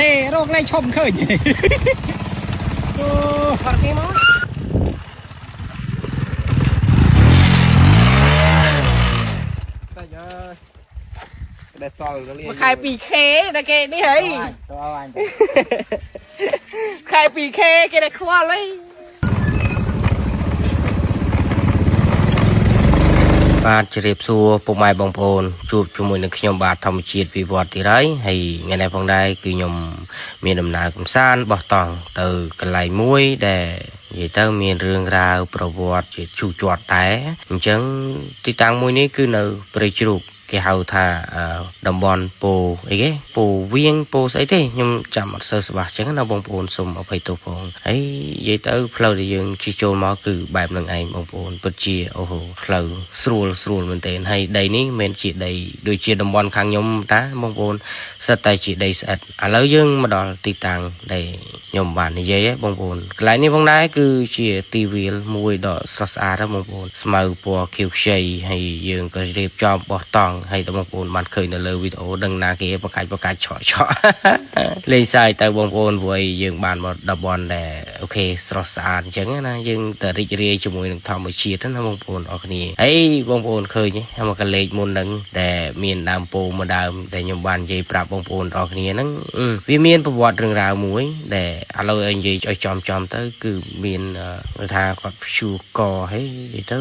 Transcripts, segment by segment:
ទេរកលេខឈុំឃើញអូ ថតគេមក តែយើដែលសល់រលា មួយខែ 2K តែគេនេះហី ទៅអញ ខែ 2K គេតែខ្វល់ហី បាទជម្រាបសួរពុកម៉ែបងប្អូនជួបជាមួយនឹងខ្ញុំបាទធម្មជាតិវិវត្តទៀតហើយហើយថ្ងៃនេះផងដែរគឺខ្ញុំមានដំណើរកម្សាន្តបោះតង់ទៅកន្លែងមួយដែលនិយាយទៅមានរឿងរ៉ាវប្រវត្តិជាជូរជាត់ដែរអញ្ចឹងទីតាំងមួយនេះគឺនៅព្រៃជ្រូកគេហៅថាតំបន់ពោអីគេពោវៀងពោស្អីទេខ្ញុំចាំអត់សូវច្បាស់អញ្ចឹងណាបងប្អូនសូមអភ័យទោសផងហើយនិយាយទៅផ្លូវដែលយើងជិះចូលមកគឺបែបនឹងឯងបងប្អូនពិតជាអូហូផ្លូវស្រួលស្រួលមែនទែនហើយដីនេះមិនមែនជាដីដូចជាតំបន់ខាងខ្ញុំតាបងប្អូនសិតតែជាដីស្អិតឥឡូវយើងមកដល់ទីតាំងដែលខ្ញុំបាននិយាយហ៎បងប្អូនកន្លែងនេះផងដែរគឺជាទីវាលមួយដ៏ស្រស់ស្អាតហ៎បងប្អូនស្មៅពណ៌ខៀវខ្ចីហើយយើងក៏រៀបចំបោះតង់ហើយតបងប្អូនបានឃើញនៅលើវីដេអូដឹងណាគេបកាច់បកាច់ឆក់ឆក់ លេងសើចទៅបងប្អូនព្រោះអីយើងបានមកតំបន់ដែល OK ស្រស់ស្អាតអញ្ចឹងណាយើងតែរីករាយជាមួយនឹងធម្មជាតិណាបងប្អូនអរគ្នាហើយបងប្អូនឃើញទេមកកលេចមុនហ្នឹងដែលមានដើមពោមួយដើមដែលខ្ញុំបាននិយាយប្រាប់បងប្អូនអរគ្នាហ្នឹងវាមានប្រវត្តិរឿងរ៉ាវមួយដែលឥឡូវឲ្យនិយាយឲ្យចំចំទៅគឺមានគេថាគាត់ព្យួរកហើយនិយាយទៅ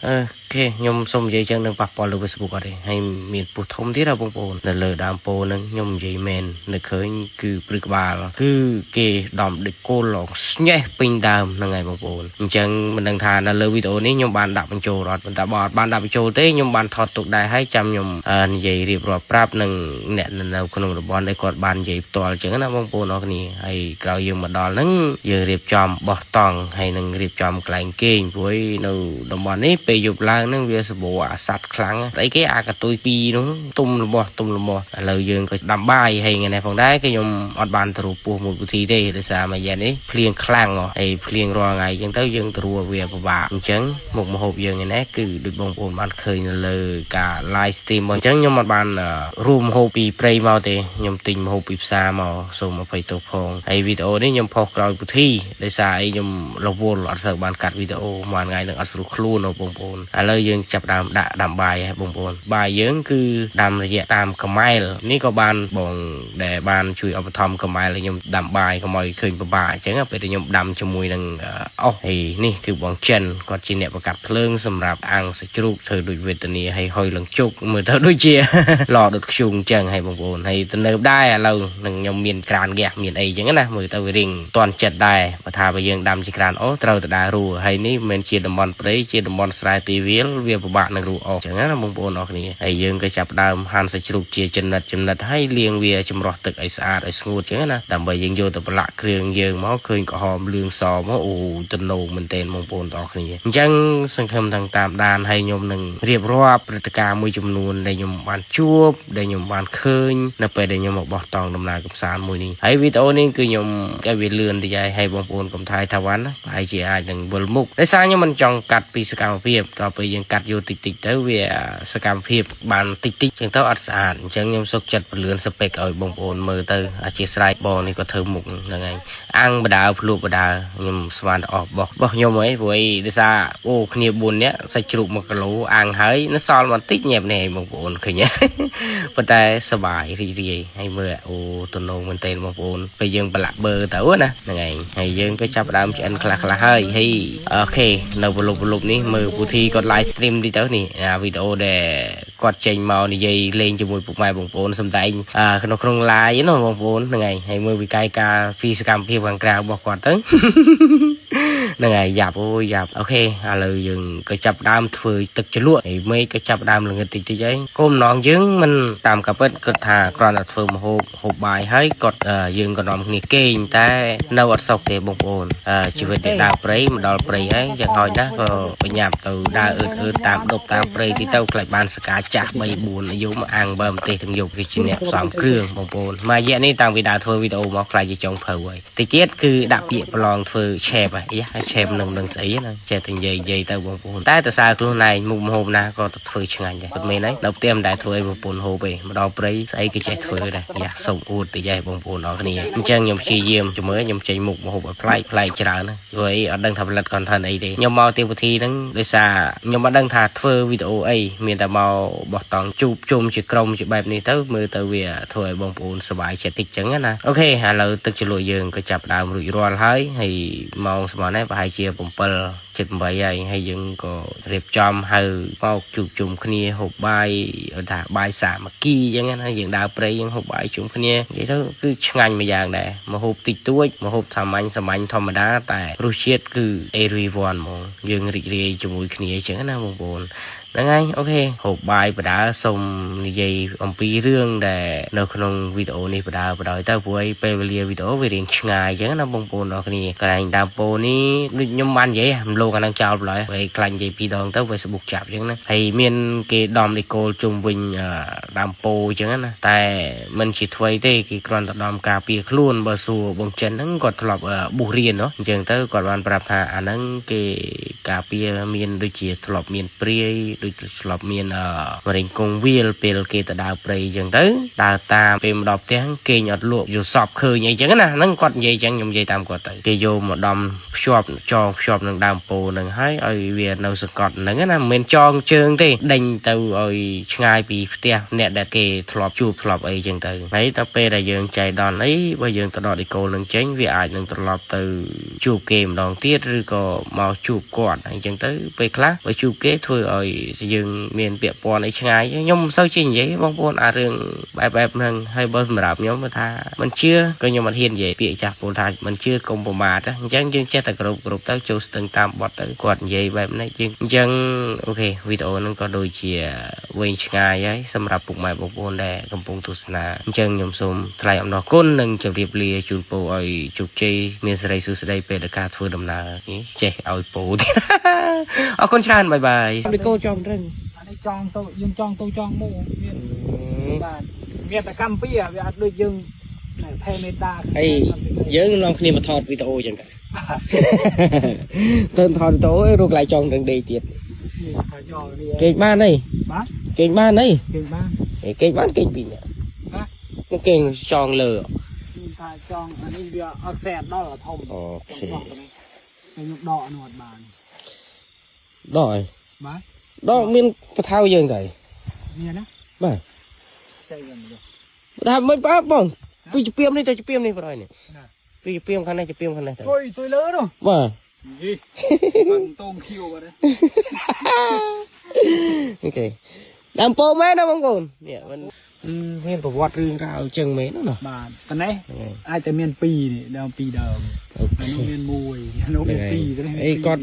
OK ខ្ញុំសូមនិយាយចឹងនឹងប៉ះពាល់លើ Facebook អត់ទេហើយមានពុះធំទៀតហ៎បងប្អូននៅលើដើមពោហ្នឹងខ្ញុំនិយាយមែននៅឃើញគឺព្រឹកក្បាលគឺគេដំដូចគោលឡងស្ញេះពេញដើមហ្នឹងហើយបងប្អូនអញ្ចឹងមិនដឹងថានៅលើវីដេអូនេះខ្ញុំបានដាក់បញ្ចូលអត់ប៉ុន្តែបើអត់បានដាក់បញ្ចូលទេខ្ញុំបានថតទុកដែរហើយចាំខ្ញុំនិយាយរៀបរាប់ប្រាប់នឹងអ្នកនៅក្នុងតំបន់ដែលគាត់បាននិយាយផ្ទាល់អញ្ចឹងណាបងប្អូនអរគ្នាហើយក្រោយយើងមកដល់ហ្នឹងយើងរៀបចំបោះតង់ហើយនឹងរៀបចំកន្លែងគេងព្រោះនៅតំបន់នេះពេលយប់ឡើងហ្នឹងវាសម្បូរអាសត្វខ្លាំងអីគេអាកតុយពីរនោះទុំរបស់ទុំរបស់ឥឡូវយើងក៏ដាំបាយហើយថ្ងៃនេះផងដែរគឺខ្ញុំអត់បានទៅរូពោះមួយពិធីទេដោយសារមួយយ៉ាងនេះភ្លៀងខ្លាំងហើយភ្លៀងរាល់ថ្ងៃអញ្ចឹងទៅយើងទៅរួវាពិបាកអញ្ចឹងមុខម្ហូបយើងថ្ងៃនេះគឺដូចបងប្អូនបានឃើញនៅលើការ live stream មកអញ្ចឹងខ្ញុំអត់បានរួមម្ហូបពីព្រៃមកទេខ្ញុំទិញម្ហូបពីផ្សារមកសូមអភ័យទោសផងហើយវីដេអូនេះខ្ញុំផុសក្រោយពិធីដោយសារអីខ្ញុំរវល់អត់សូវបានកាត់វីដេអូមួយថ្ងៃនឹងអត់ស្រួលខ្លួនបងប្អូនឥឡូវយើងចាប់ដើមដាក់ដាំបាយហើយបងប្អូនបាយយើងគឺដាំរយៈតាមកម្ម៉ែលនេះក៏បានបងដែលបានជួយឧបត្ថម្ភកម្ម៉ែលឲ្យខ្ញុំដាំបាយកុំឲ្យឃើញពិបាកអញ្ចឹងពេលដែលខ្ញុំដាំជាមួយនឹងអស់ហើយនេះគឺបងចិនគាត់ជាអ្នកបង្កាត់ភ្លើងសម្រាប់អាំងសាច់ជ្រូកធ្វើដូចវេទនាហើយហុយលងជុកមើលទៅដូចជា ឡដុតខ្ជុងអញ្ចឹងហើយបងប្អូនហើយទំនើបដែរឥឡូវនឹងខ្ញុំមានក្រានហ្គាសមានអីអញ្ចឹងណាមើលទៅវារៀងតន់ចិត្តដែរបើថាបើយើងដាំជាក្រានអូត្រូវតែដើររួហើយនេះមិនមែនជាតំបន់ព្រៃជាតំបន់ស្រែទីវាលវាពិបាកនឹងរួអស់អញ្ចឹងណាបងប្អូនអរគ្នាហើយយើងក៏ចាប់ដើមហាន់សាច់ជ្រូកជាចំណិតចំណិតហើយលាងវាចម្រោះទឹកឲ្យស្អាតឲ្យស្ងួតអញ្ចឹងណាដើម្បីយើងយកទៅប្រឡាក់គ្រឿងយើងមកឃើញក្រហមលឿងសមកអូទំនងមែនទែនបងប្អូនទាំងអស់គ្នាអញ្ចឹងសង្ឃឹមទាំងតាមដានហើយខ្ញុំនឹងរៀបរាប់ព្រឹត្តិការណ៍មួយចំនួនដែលខ្ញុំបានជួបដែលខ្ញុំបានឃើញនៅពេលដែលខ្ញុំមកបោះតង់ដំណើរកម្សាន្តមួយនេះហើយវីដេអូនេះគឺខ្ញុំឲ្យវាលឿនតិចហើយហើយបងប្អូនកុំថាយថាវ៉ាន់ណាប្រហែលជាអាចនឹងវិលមុខដោយសារខ្ញុំមិនចង់កាត់ពីសកម្មភាពដល់ពេលយើងកាត់យកតិចតិចទៅវាសកម្មភាពបានតិចតិចចឹងទៅអត់ស្អាតអញ្ចឹងខ្ញុំសុខចិត្តពលឿនសពេកឲ្យបងប្អូនមើលទៅអធិស្ឋានបងនេះក៏ធ្វើមុខហ្នឹងឯងអាំងបដើភ្លក់បដើខ្ញុំស្មានតែអស់បោះបោះខ្ញុំអីព្រោះអីដោយសារអូគ្នា4នាក់សាច់ជ្រូក1គីឡូអាំងហើយនៅសល់បន្តិចញ៉ែបនេះបងប្អូនឃើញទេ ប៉ុន្តែសប្បាយរីករាយហើយមើលអូទំនងមែនទែនបងប្អូនពេលយើងប្រឡាក់បឺទៅណាហ្នឹងឯងហើយយើងក៏ចាប់ផ្ដើមឆ្អិនខ្លះខ្លះហើយហើយ OK នៅប្រលប់ប្រលប់នេះមើលពូធីគាត់ live stream តិចទៅនេះអាវីដេអូដែលគាត់ចេញមកនិយាយលេងជាមួយពុកម៉ែបងប្អូនសំដែងក្នុងក្នុង live ណាបងប្អូនហ្នឹងឯងហើយមើលវិក័យការពីសកម្មភាពខាងក្រៅរបស់គាត់ទៅ ហ្នឹងហើយយ៉ាប់អូយយ៉ាប់ OK ឥឡូវយើងក៏ចាប់ដើមធ្វើទឹកជ្រលក់ហើយមេឃក៏ចាប់ដើមល្ងិតតិចតិចហើយគោលបំណងយើងមិនតាមកាពិតគាត់ថាគ្រាន់តែធ្វើម្ហូបហូបបាយហើយគាត់យើងក៏នាំគ្នាគេងតែនៅអត់សុខទេបងប្អូនជីវិតដែលដើរព្រៃមកដល់ព្រៃហើយយ៉ាងហោចណាស់ក៏បញ្ញាប់ទៅដើរអឺតអឺតតាមដប់តាមព្រៃទីទៅខ្លាចបានសកាចាស់3 4អាយុមកអាំងបើម្ទេសទាំងយប់គឺជាអ្នកផ្សំគ្រឿងបងប្អូនមួយរយៈនេះតាំងពីដើរធ្វើវីដេអូមកខ្លាចជាចុងភៅហើយតិចទៀតគឺដាក់ពាក្យប្រឡងធ្វើឆេបហើយ ឆេបនឹងនឹងស្អីណាចេះតែនិយាយនិយាយទៅបងប្អូនតែតសើខ្លួនឯងមុខម្ហូបណាក៏ទៅធ្វើឆ្ងាញ់ដែរពិតមែនហើយនៅផ្ទះមិនដែលធ្វើឲ្យប្រពន្ធហូបទេមកដល់ព្រៃស្អីក៏ចេះធ្វើដែរយ៉ាសូមអួតតិចឯងបងប្អូនអរគ្នាអញ្ចឹងខ្ញុំព្យាយាមជំរឿខ្ញុំចេញមុខម្ហូបឲ្យប្លែកប្លែកច្រើនណាព្រោះអីអត់ដឹងថាផលិត content អីទេខ្ញុំមកទីវិធីហ្នឹងដោយសារខ្ញុំអត់ដឹងថាធ្វើវីដេអូអីមានតែមកបោះតង់ជួបជុំជាក្រុមជាបែបនេះទៅមើលទៅវាធ្វើឲ្យបងប្អូនសប្បាយចិត្តតិចចឹងណាOK ឥឡូវទឹកជ្រលក់យើងក៏ចាប់ផ្ដើមរួចរាល់ហើយហើយម៉ោងស្មាននេះប្រហែលជា7 7 8ហើយហើយយើងក៏រៀបចំហៅមកជួបជុំគ្នាហូបបាយថាបាយសាមគ្គីអញ្ចឹងណាយើងដើរព្រៃយើងហូបបាយជុំគ្នានិយាយទៅគឺឆ្ងាញ់មួយយ៉ាងដែរមកហូបតិចតួចមកហូបសាមញ្ញសាមញ្ញធម្មតាតែរសជាតិគឺ everyone ហ្មងយើងរីករាយជាមួយគ្នាអញ្ចឹងណាបងប្អូនហ្នឹងហើយ OK ហូបបាយបដាសូមនិយាយអំពីរឿងដែលនៅក្នុងវីដេអូនេះបដាបដោយទៅព្រោះអីពេលវេលាវីដេអូវារៀងឆ្ងាយអញ្ចឹងណាបងប្អូនអរគ្នាកន្លែងដើមពោនេះដូចខ្ញុំបាននិយាយរំលោងអានឹងចោលបដោយហើយខ្លាញ់និយាយពីរដងទៅ Facebook ចាប់អញ្ចឹងណាហើយមានគេដំនីកូលជុំវិញដើមពោអញ្ចឹងណាតែមិនជាថ្មីទេគេគ្រាន់តែដំការពារខ្លួនបើសួរបងចិនហ្នឹងគាត់ធ្លាប់បុះរៀនเนาะអញ្ចឹងទៅគាត់បានប្រាប់ថាអាហ្នឹងគេការពារមានដូចជាធ្លាប់មានព្រាយដូចធ្លាប់មានមរិញគង់វាលពេលគេទៅដើរព្រៃអញ្ចឹងទៅដើរតាមពេលមកដល់ផ្ទះគេអត់លក់យល់សពឃើញអីចឹងណាហ្នឹងគាត់និយាយអញ្ចឹងខ្ញុំនិយាយតាមគាត់ទៅគេយកមកដំភ្ជាប់ចងភ្ជាប់នឹងដើមពោនឹងហើយឲ្យវានៅសង្កត់ហ្នឹងណាមិនមែនចងជើងទេដេញទៅឲ្យឆ្ងាយពីផ្ទះអ្នកដែលគេធ្លាប់ជួបធ្លាប់អីចឹងទៅហើយដល់ពេលដែលយើងចៃដន្យអីបើយើងទៅដកឌីកូលនឹងចេញវាអាចនឹងត្រឡប់ទៅជួបគេម្ដងទៀតឬក៏មកជួបគាត់អញ្ចឹងទៅពេលខ្លះបើជួបគេធ្វើឲ្យយើងមានពាក់ព័ន្ធអីឆ្ងាយខ្ញុំមិនសូវជានិយាយបងប្អូនអារឿងបែបបែបហ្នឹងហើយបើសម្រាប់ខ្ញុំថាមិនជឿក៏ខ្ញុំអត់ហ៊ាននិយាយពាក្យចាស់ពោលថាមិនជឿកុំប្រមាទអញ្ចឹងយើងចេះតែគ្រប់គ្រប់ទៅចូលស្ទឹងតាមបត់ទៅគាត់និយាយបែបនេះយើងអញ្ចឹង OK វីដេអូហ្នឹងក៏ដូចជាវែងឆ្ងាយហើយសម្រាប់ពុកម៉ែបងប្អូនដែលកំពុងទស្សនាអញ្ចឹងខ្ញុំសូមថ្លែងអំណរគុណនិងជម្រាបលាជូនពរឲ្យជោគជ័យមានសិរីសួស្តីពេលដែលការធ្វើដំណើរនេះចេះឲ្យពរទៀតអរគុណច្រើន bye bye ដូចគោចំរឹង អានេះចង់ទៅយើងចង់ទៅចង់មកមានបាទមានតែកម្មពីវាអត់ដូចយើងថេមេតា ហើយយើងនាំគ្នាមកថតវីដេអូអញ្ចឹងទៅទៅថតវីដេអូរកកន្លែងចង់រឹងដេកទៀត ថាយកនេះ គេងបានអី បាទ គេងបានអី គេបាន គេងបានគេងពីរនាក់ ណា គេងចងលើ ថាចង់អានេះវាអត់សែតដល់ធំ OK ខ្ញុំដកនោះអត់បាន ដកអី បាទ ដកមានបថៅយើងទៅ មានណា បាទ ចៃយ៉ាងនេះ ថាមិនបាទបងពីជពីមនេះទៅជពីមនេះប្រហែលនេះពីជពីមខាងនេះជពីមខាងនេះទៅ ទុយទុយលើនោះ បាទ យីបានតងខៀវបាត់ OK ដើមពោមែនណាបងប្អូននេះមិនមានប្រវត្តិរឿងរ៉ាវអញ្ចឹងមែនណា បាទប៉ុណ្ណេះអាចតែមាន2នេះដើម2ដើម OK នោះមាន1នោះមាន2ទៅ អីគាត់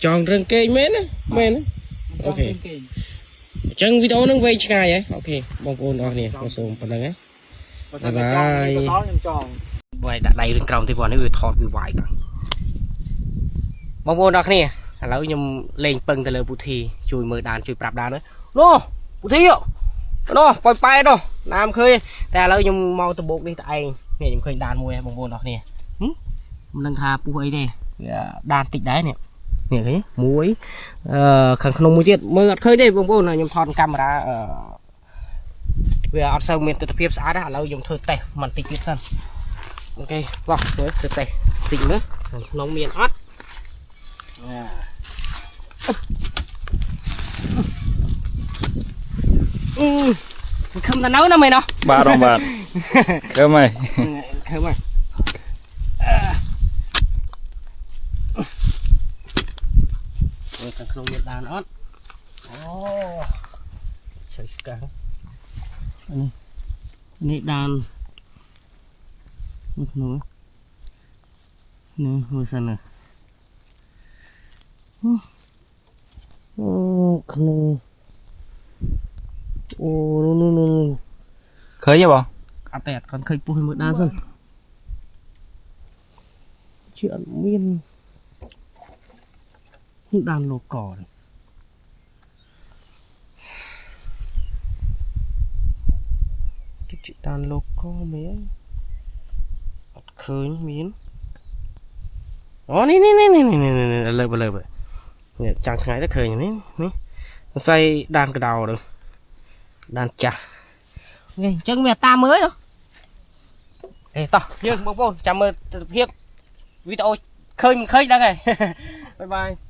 ចង់រឿងគេងមែនណាមែនណា OK អញ្ចឹងវីដេអូនឹងវែងឆ្ងាយហ៎ OK បងប្អូនអរគ្នាសូមប៉ុណ្្នឹងហ៎ បើថាចង់ទៅដល់ខ្ញុំចង់ បាយដាក់ដៃរឿងក្រោមទេព្រោះនេះវាថតវាវាយកាំងបងប្អូនអរគ្នាឥឡូវខ្ញុំលេងពឹងទៅលើពូធីជួយមើលដានជួយប្រាប់ដាននោះពូធីនោះប៉យប៉ែនោះណាមឃើញតែឥឡូវខ្ញុំមកដបោកនេះតែឯងនេះខ្ញុំឃើញដានមួយបងប្អូនអរគ្នាមិនដឹងថាពុះអីទេវាដានតិចដែរនេះនេះឃើញមួយអឺខាងក្នុងមួយទៀតមើលអត់ឃើញទេបងប្អូនខ្ញុំថតកាមេរ៉ាអឺវាអត់សូវមានទិដ្ឋភាពស្អាតទេឥឡូវខ្ញុំធ្វើតេស្តបន្តិចទៀតសិន OK បោះមើលធ្វើតេស្តតិចមើលខាងក្នុងមានអត់អឺខំតនៅណាមែនអ បាទអបាទខំហើយ ខំហើយមើលខាងក្នុងមានដានអត់អូឆៃស្កាំងនេះនេះដាននេះក្នុងនេះមើលសិនណាអូក្នុងអូនោះនោះនោះ ឃើញទេបង អត់តែអត់ឃើញពុះមើលដានសិនជាអត់មានដានលោកកនេះជាដានលោកកមែនអត់ឃើញមាន អូនេះនេះនេះនេះនេះនេះលើលើនេះចាំងថ្ងៃទៅឃើញនេះនេះសរសៃដានកដោទៅដានចាស់នេះអញ្ចឹងមានតាមមើលទៅអេតោះយើងបងប្អូនចាំមើលទិដ្ឋភាពវីដេអូឃើញមិនឃើញដឹងហើយបាយបាយ។